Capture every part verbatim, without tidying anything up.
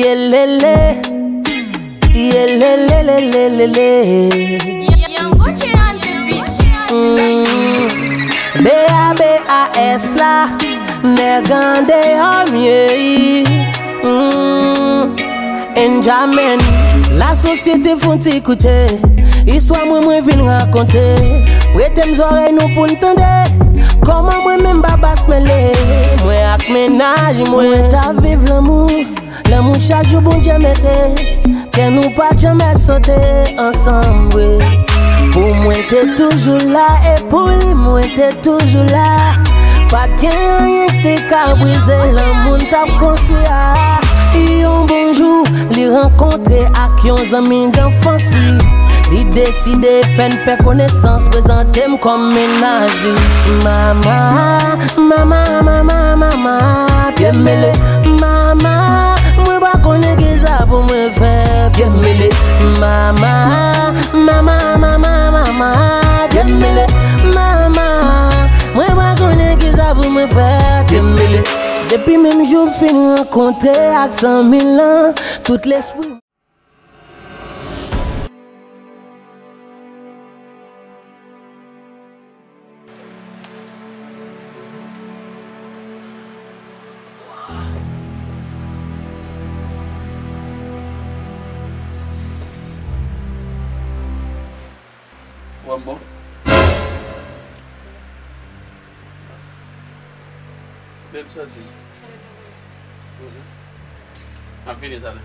Elele, yelelelelelele. Young Gucci on the beat. Mm. B A B A S la, nèg andeyò m ye. Mm. Enjamin, lasosyete fon ti koute. Istwa mwen, mwen vin rakonte. Prete m zòrèy nou pou n tande. Kòman mwen menm Babas mele. Mwen ak mennaj mwen. Mwen t ap viv lanmou. Lanmou chak jou Bondye mete, kè nou pa t janmè sote ansanm vre. Pou mwen te toujou la, e pou li mwen te toujou la. Pa t gen anyen k te ka brize lanmou n t ap konstwi a. Yon bon jou, li rankontre ak yon zanmi danfans li. Li deside fè n fè konesans, prezante m kòm mennaj li. Mama, mama, mama, mama, pye m mele. Mama, mwen pa konnen kisa pou mwen fè, pye m mele. Mama, mama, mama, mama, pye m mele. Mama, mwen pa konnen kisa pou mwen fè, pye m mele. Depi menm jou m fin rankontre ak zanmi l lan, tout lespri Ou wè m bon? Beb, soti. Poze. M ap vini talè.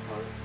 Alright.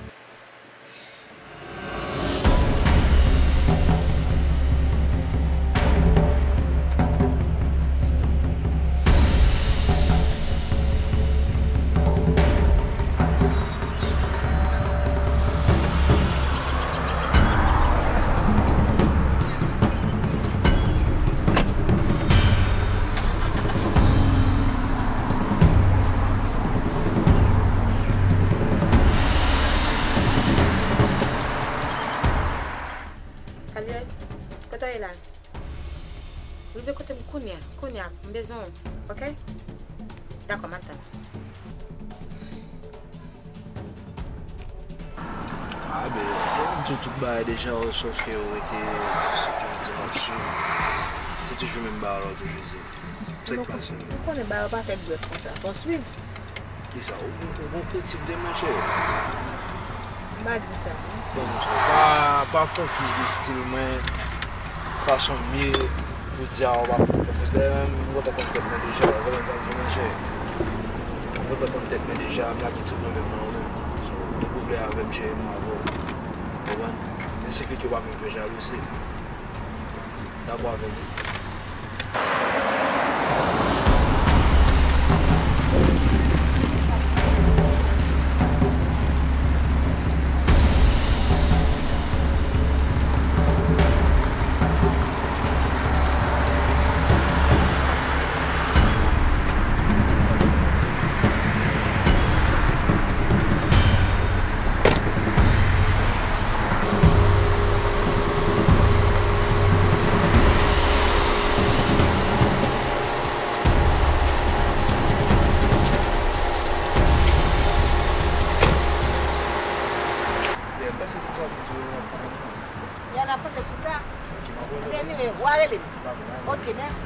Salut, kote w ye la? Rive kote m kounye a, kounye a, m bezwen w, oke? Dakò, m ap tann. A, ben, m di w tout bagay deja, w sòf ke w rete sou ki w di m ap swiv. Se toujou menm bagay la w toujou di. Sa k pase? Ou konnen bagay yo pa fèt dwèt konsa, fò w swiv. Kisa? Ou, ou, ou gon krentif de mwen, cheri? M pa di sa, non. Bon, monchè, pa, pa fè w fi de stil mwen, fason m ye, pou di a, w pa konn konfyans. Dayè, menm, m gentan konn tèt mwen deja, w konprann sa m di w, monchè? M gentan konn tèt mwen deja, m lage tout mwen menm nan ou menm. So, dekouvri avè m, cheri, m avè w. Konprann? Men sifi ke w pa fin fè jalouzi. Dakò avè m wi. Yana, poze sou sa. Anyway, w a rele m. Ok, mèsi.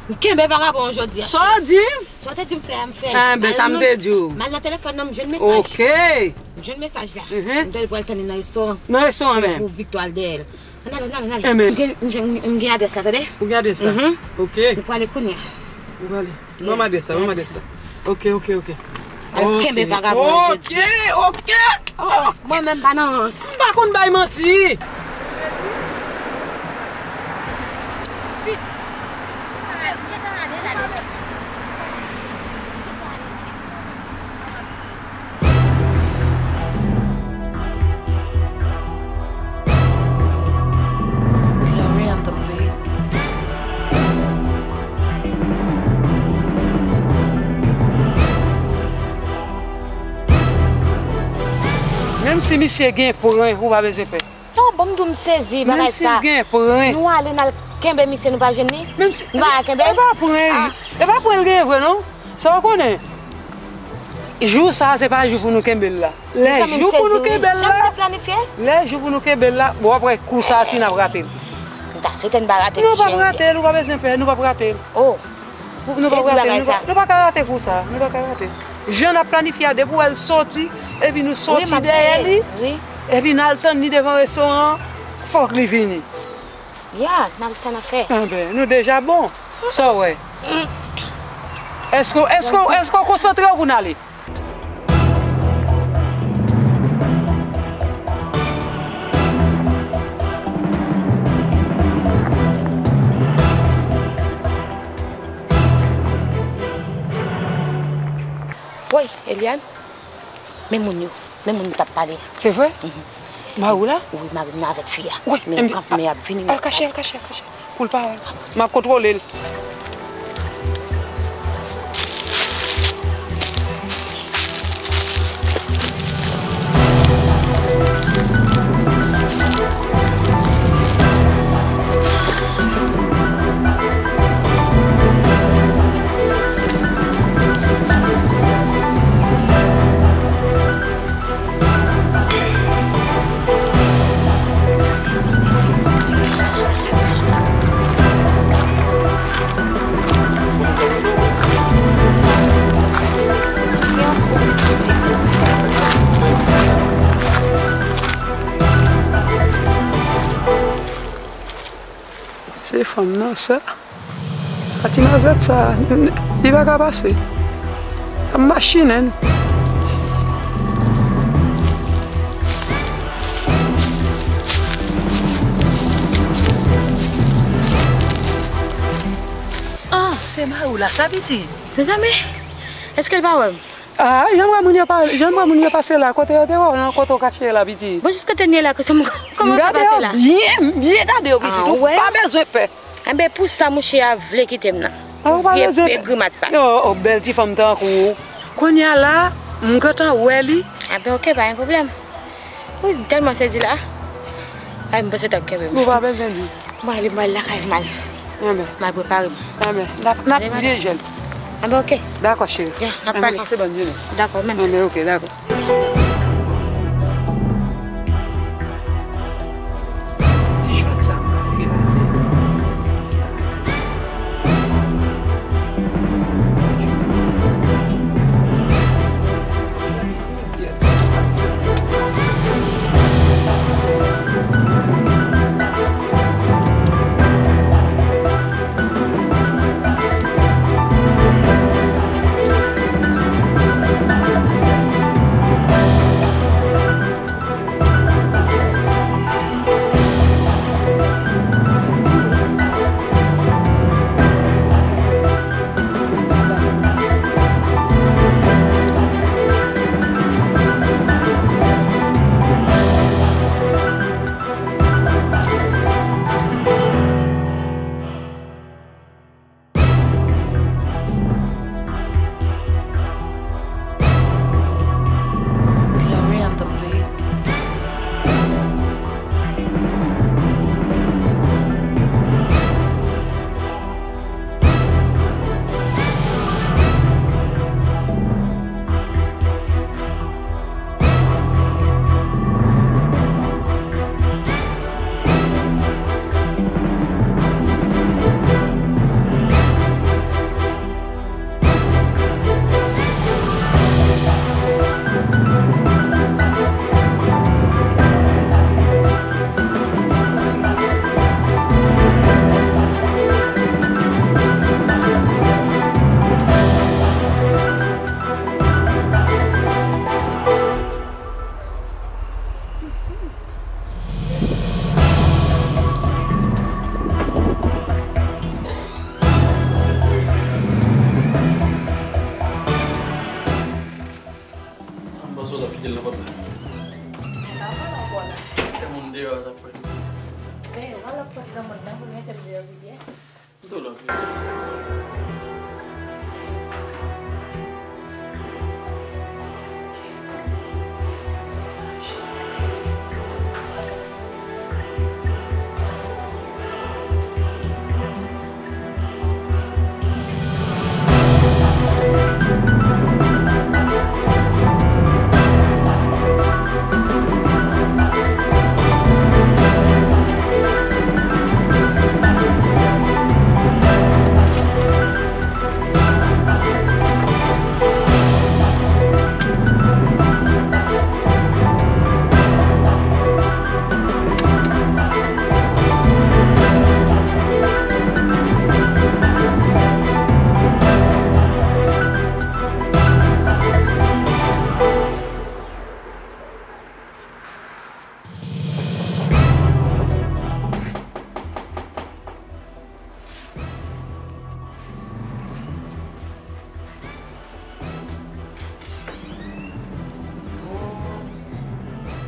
M kenbe vagabon an jodi a. Sa w di? Sa w te di m fè a, m fè l. Enben, sa m te di w. M al nan telefòn nan, m jwenn mesaj. Ok. M jwenn mesaj la. Mhm. M tande pral tann li nan restoran. Nan restoran menm. Pou Victor al dèyè l. Ann ale, ann ale, ann ale. Enben. M gen, m gen, m gen adrès la, tande? Ou gen adrès la? Mhm. Ok. Nou prale kounye a. Ou prale. Ban m adrès la, ban m adrès la. Ok, ok, ok. Al kenbe vagabon an jodi. Ok, ok. Oh, oh, mwen menm pa nan rans. M pa konn bay manti. Menm si misye gen pwen, ou pa bezwen pè. Non, bon, m di w m sezi bagay sa. Menm si l gen pwen. Nou ale, n al kenbe misye, nou pa jwenn li? Menm si, nou pa ka kenbe l? E pa pwen, e pa pwen l genyen vre, non. Sa w konnen? Jou sa a, se pa jou pou nou kenbe l la. Lè jou pou nou kenbe l la, lè jou pou nou kenbe l la, bon, w ap wè kou sa a si n ap rate l. M ta swete n pa rate l. Nou p ap rate l, ou pa bezwen pè, nou p ap rate l. Oh. Nou p ap rate l, nou pa, nou pa ka rate kou sa a, nou pa ka rate l. Jan n ap planifye a, depi w wè l soti, epi nou soti dèyè li, epi n al tann li devan restoran an, fòk li vini. Ya, n ap sa n ap fè. Enben, nou deja bon. Sa w wè? Èske, èske, èske w konsantre w pou n ale? Woy, Eliane, men moun yo, men moun nou t ap pale a. Se vre? Mhm. Mari w la? Wi, mari m nan avèk fi a. Wi, men yo kanpe, men y ap vini. Al kache, al kache, al kache. Pou l pa wè. M ap kontwole l. Se fanm nan sa. A ti mazèt sa, li pa ka pase. Ap machinen. Ah, se mari w la sa, piti? Mezanmi, èske l pa wè m? Ah, jan m wè moun yo pa, jan m wè moun yo pase la, kote yo te wè w nan, kote w kache la, piti? Bon, jis kote n ye la, kote m, kòman m ka pase la? M gade yo byen, m byen gade yo, piti. Ah, ou pa bezwen pè. Enben, pou sa mouche a vle kite m nan. Ah, ou pa bezwen pè. Vye grimas sa. Yo, oh, bèl ti fanm tankou ou. Kounye a la, m gentan wè li. Enben, oke, pa gen pwoblèm. Wi, m tèlman sezi la. Ay, m panse t ap kenbe m. Ou pa bezwen di. M ale, m al lakay m al. Enben. M al prepare m. Enben, n ap, n ap dirije l. Enben, oke. Dakò, cheri. Ya, n ap pale. Enben, pase bòn jounen. Dakò, menm. Enben, oke, dakò. Ti jwèt sa, m ka fè la. L nan pòt la. Kite moun deyò a, t ap fè. Deyò a, l ap fè nan mòn nan, pou l mete m deyò pi byen. M tou la.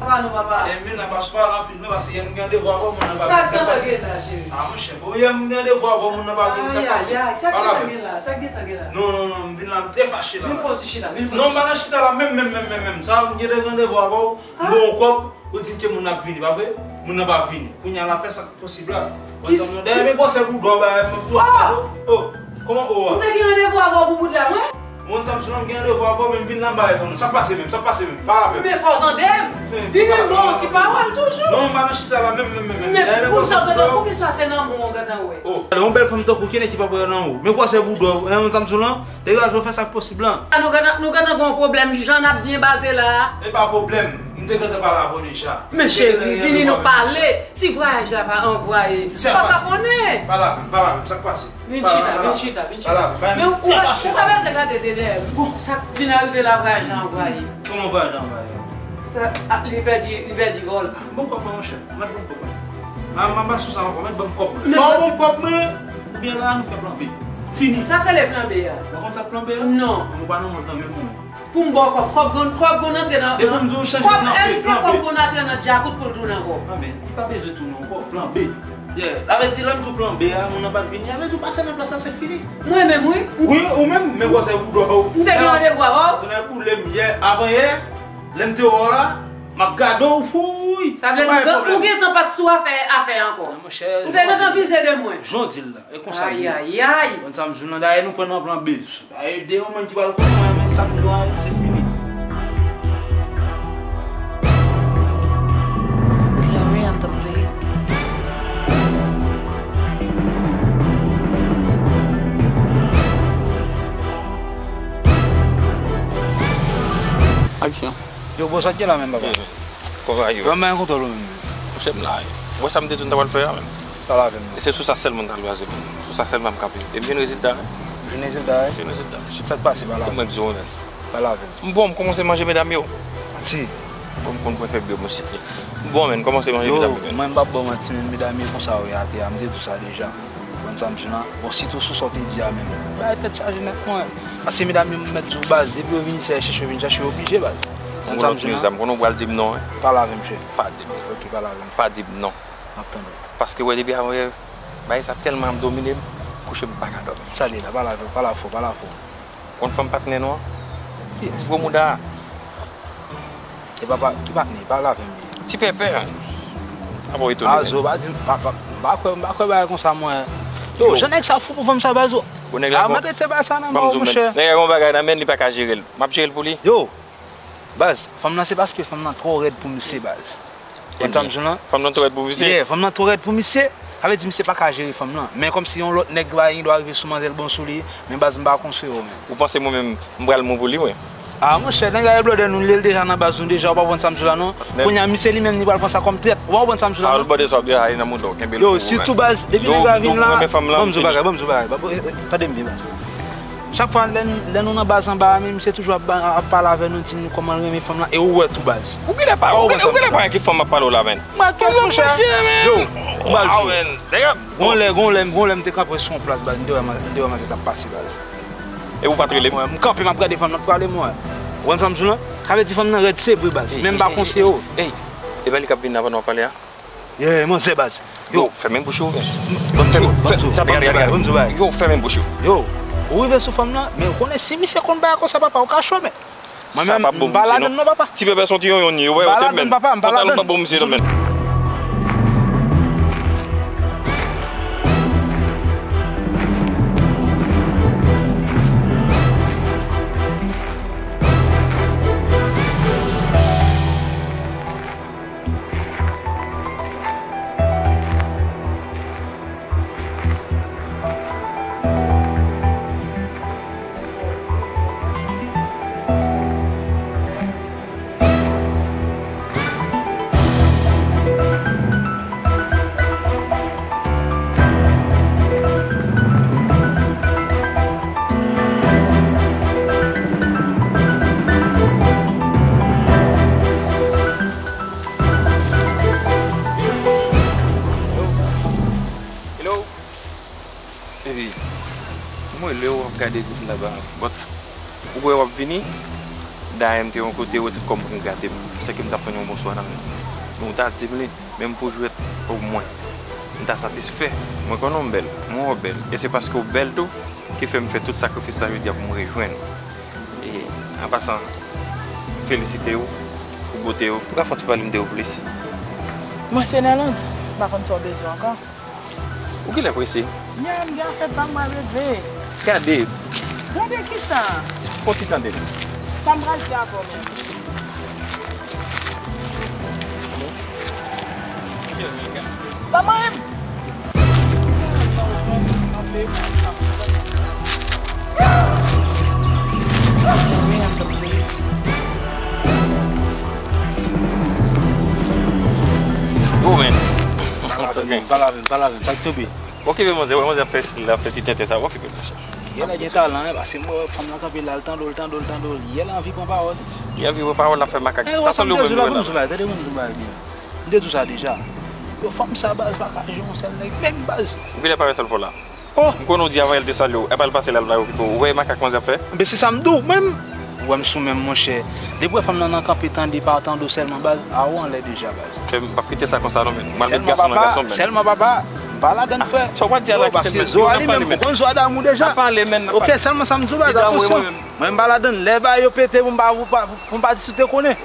Papa nou, papa. E, m vin la, pa sou pale anpil non, paske yè m gen randevou avè w, moun nan pa vin, sa k pase? Sa k gentan gen la, cheri? A, monchè, bon, yè m gen randevou avè w, moun nan pa vin, sa k pase? Ay, ay, ay, sa k gentan gen la? Sa k gentan gen la? Non, non, non, m vin la, m trè fache la. Vin fè w ti chita, vin fè w ti chita. Non, m pa nan chita la, menm, menm, menm, menm, menm. Sa, m gen randevou avè w, m ba w kòb, ou di m ke moun nan ap vini, pa vre? Moun nan pa vini. Kounye a, l ap fè sa k posib la. Dèyè, men gwosè boudò, ba, m ap tou ap pale. Oh, kòman ou a? M te gen randevou avè w pou bout la, mwen. Mwen, Samson, m gen randevou avè w, men m vin la, m ba w enfòm. Sa k pase menm? Sa k pase menm? Pale avè m. Men fò w tande m. Vini m ba w ti pawòl toujou. Non, m pa nan chita la, menm, menm, menm, menm. Men poukisa w gentan, poukisa se nan mwen w gentan wè? Oh, yon bèl fanm tankou w, ki nèg ki pa pral nan ou? Men gwosè boudò, hein, Samson lan? Degaje w, fè sa k posib lan. Nou gentan, nou gentan gen yon pwoblèm, jan n ap byen baze la a. E pa pwoblèm, m te gentan pale avè w deja. Men cheri, vini nou pale. Si vwayaj la pa anvwaye, m pa ka konnen. Pale avè m, pale avè m, sa k pase? Vin chita, vin chita, vin chita. Pale avè m. Men ou pa, ou pa bezwen gade dèyè m. Bon, sa k vin arive la, vwayaj la anvwaye. Kòman vwayaj la anvwaye? Sa, a, li pèdi, li pèdi vòl. Bon kòb mwen, monchè. Mèt bon kòb mwen. M a, m a ba sou sa ankò, mèt ban m kòb mwen. Fò w ban m kòb mwen, oubyen la, nou fè plan B. Fini. Sa k rele plan B a? Ou konn sa k plan B a? Non. Mwen pa nan mond nan menm mwen. Pou m ba w kòb, kòb gon, kòb gon antre nan, depi m di w chanje plan B, èske kòb gon antre nan djakout pou l tounen ankò? Plan B, li pa bezwen tounen ankò, plan B. Yeah. Sa vle di, lè m di w plan B a, moun nan pa t vini, sa vle di w pase nan plas la, se fini. Mwen menm, wi. Wi, ou menm, men gwosè boudò. M te gen randevou avè w. Tonnè boule m yè, avan yè, lè m te wè w la, m ap gade w, fouy. Sa vle di, ou gentan pa t sou afè, afè ankò. Non, monchè, ou te gentan vize de mwen. Jan w di l la, e konsa l ye. Ayayay. Konn sa m di w lan, dayè nou pran nan plan B. Dayè, de yon moun ki pral konn mwen, men sa m di w la, se fini. Glory on the beat. Aksyon. Yo, bòs, sa k gen la menm, papa? Kòman yo? Yo, men kontwòl ou menm. Monchè, m la. Ou wè sa m te di w m ta pral fè a menm? Pale avè m non. E se sou sa sèlman m t al baze m. Sou sa sèlman m kanpe. E m jwenn rezilta. Jwenn rezilta, wi? Jwenn rezilta. Sa k pase, pale avè m? Kòman m di w menm? Pale avè m. M bon, m kòmanse manje medam yo. Manti. Bon, m konn pwen fèb yo, monchè. M bon, men m kòmanse manje medam yo. Yo, mwen m p ap ba w manti, men medam yo konsa yo ye atè a, m te di w sa deja. Konn sa m di w lan? Bon, sitou sou sa w te di a menm. Bagay tèt chaje nèt, mwen. Paske medam yo, m mèt di w, baz, depi yo vin isi, yo chèche, yo vin chèche, yo oblije, baz. Konn sa m di w lan? M konnen w pral di m non, wi. Pale avè m, chè. Pa di m. Ok, pale avè m. Pa di m non. M ap tande w. Paske, wè, depi avan yè, bagay sa tèlman ap domine m, kouche m pa ka dòmi. Sa li la, pale avè w, pale fò, pale fò. Konn fanm patnè nou an? Kiyès? Gwo mouda a. E papa, ki patnè? Pale avè m byen. Ti pèpè. Apa w etone menm? Azo, pa di m, pa, pa, m pa kwè, m pa kwè bagay konsa, mwen. Yo, jan nèg sa fou pou fanm sa, baz. Yo, nèg la, a, bon, mete bagay sa nan men w, monchè. Nèg la gon bagay nan men l, li pa ka jere l. M ap jere l pou li. Yo, baz, fanm nan, se paske fanm nan twò rèd pou misye, baz. Konn sa m di w lan? Fanm nan twò rèd pou misye? Yeah, fanm nan twò rèd pou misye. Sa vle di misye pa ka jere fanm nan. Men kòmsi yon lòt nèg va gen dwa rive sou manzè l bon sou li, men baz m pa konseye w menm. Ou panse mwen menm, m pral mou pou li, mwen? A, monchè, nèg la e blòdè nou, li ye l deja nan baz nou deja, ou pa konprann sa m di w la non? Kounye a, misye li menm, li pral pran sa kòm trèt. Ou pa konprann sa m di w la non? A, blòdè sa w ap di a, li nan mouda w, kenbe l pou ou menm. Yo, sitou baz, depi nèg la vin la, ban m di w bagay, ban m di w bagay. Tande m byen, baz. Chak fwa lè n, lè nou nan baz anba a, men misye toujou ap ba, ap pale avè nou, di nou kòman l renmen fanm lan, e ou wè tou baz. Ou genlè pa, ou genlè, ou genlè pa wè ki fanm m ap pale w la, menn. Mwen, kès monchè. Yo, m pral di w. Gon lè, gon lè, gon lè m te kanpe sou yon plas, baz, m te wè, m te wè manzè t ap pase, baz. E ou pa t rele m? M kanpe, m ap gade fanm nan, prale mwen. Ou konn sa m di w lan? Sa vle di fanm nan rèd se vre baz. Men m pa konseye w. Ey, e pa li k ap vin la pandan w ap pale a? Yeah, manzè baz. Yo, fèmen bouch ou. Ban m di w, ban m di w, ban m di w bagay, ban m di w bagay. Yo, fèmen bouch ou. Yo, ou rive sou fanm nan, men ou konnen si misye konn bagay konsa papa, ou ka cho men. Mwen menm, m pa ladann non papa. Ti pèpè son ti yonyon li ye, ou wè, ou te men. Pantalon pa bon misye nan men. Hello. Epi, m rele w, w ap gade gouv laba. But, ou kwè w ap vini? Dayè, m te yon kote, ou wè tout kò m pran grate m. Sèke m t ap tann yon bonswa nan men w. Men ou ta di m li, menm pou jwèt, omwen. M ta satisfè. Mwen konnen w bèl, mwen wè w bèl. E se paske w bèl tou, ki fè m fè tout sakrifis sa jodi a pou m rejwenn ou. E, an pasan, m felisite w pou bote w. Ou ka fè yon ti pale m de ou plis? Mwen se Nèland. M pa konn sa w bezwen ankò. Ou genlè prese. Nye, m gen afè pa m, mwen reve. Gade. Gade kisa? Fon ti tande m. Sa m pral di avè w menm. Ban mwen m. Yo, men. Pa lave m, pa lave m, pa lave m, pa tonbe. Okipe manzè, wè manzè ap fè, l ap fè ti tenten sa, okipe manzè. Yè la gen talan, wi, paske m wè fanm nan kanpe la, l tande w, l tande w, l tande w. Yè la anvi pran pawòl. Li anvi pran pawòl, l ap fè makak. Sa sanble ou menm, wè la. M te di w sa, tande moun di bagay byen. M te di w sa deja. Yo, fanm sa, baz, pa ka jwe yon sèl nèg, menm baz. Ou genlè pa wè sa l fè w la. Oh! M konnen w di avan yè l te salye w, epa l pase la, l va okipe w. Ou wè makak manzè ap fè? Enben, se sa m di w, menm. Ou wè m sou menm, monchè. Depi w wè fanm nan nan kanpe, tande, pa tande w sèlman, baz, a ou anlè deja, baz. Frè m, m p ap kite sa konsa non, men. M al met gason nan gason, men. Sèlman papa, m pa ladann, frè. Sa w pral di a la ki fè m, men. Paske Zoa li menm, ou konn Zoa damou deja. N ap pale, men, n ap pale. Ok, sèlman sa m di w, baz, atansyon. Mwen, m pa ladann. Lè bagay yo pete pou m pa, pou m pa, pou m pa di si w te konnen.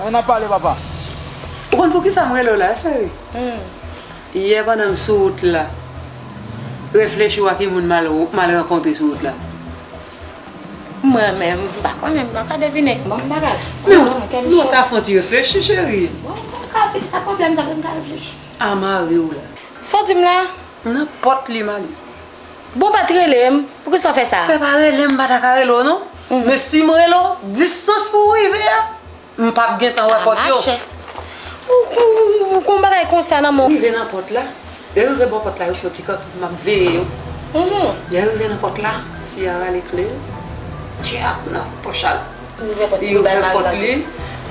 Ann ap pale, papa. Ou konn poukisa m rele w la, cheri? Yè pandan m sou wout la, reflechi w a ki moun m al, m al rankontre sou wout la. Mwen menm, m pa konnen, m pa ka devine. Bon, m pa ka. Men ou, men ou ta fè yon ti reflechi, cheri. Bon, m pa ka, sa pwoblèm sa, m ka reflechi. A mari w la. Sa w di m la? Nan pòt li m ale. Bon, w pa t rele m. Poukisa w fè sa? Se pa rele m, m pa ta ka rele w, non. Men si m rele w, distans pou w rive a, m p ap gentan wè pòt yo. Mache. Ou, ou, ou, ou kon bagay konsa nan men w. Rive nan pòt la. Lè yo rive bò pòt la, yo fè yon ti kanpe, m ap veye yo. Lè yo rive nan pòt la, fi a rale kle yo. Tchèp nan pòch a. Li ouvè pòt li, li ouvè pòt li.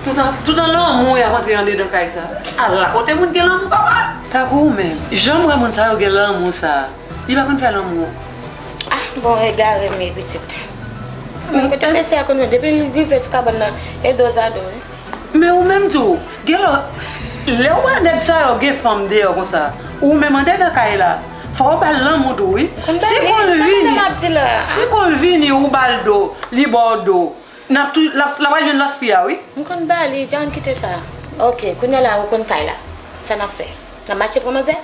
Tout an, tout an lanmou, y ap antre andedan kay sa. Ala kote moun gen lanmou, papa! Tankou ou menm. Jan m wè moun sa yo gen lanmou sa. Li pa konn fè lanmou. Ah, bon, egare m ye, pitit. Menm kote mesye a konn vin, depi l rive ti kabann nan, e dozado, wi. Men ou menm tou, genlè, lè w wè nèg sa yo gen fanm deyò konsa, ou menm andedan kay la, fò w ba l lanmou tou, wi. Si konn vini, si konn vini, ou ba l do, li ba w do, n ap tou, l ap, l ap al jwenn lòt fi a, wi. M konn ba li, Jan kite sa. Ok, kounye a la, ou konn kay la. Sa n ap fè? N ap mache pran manzè?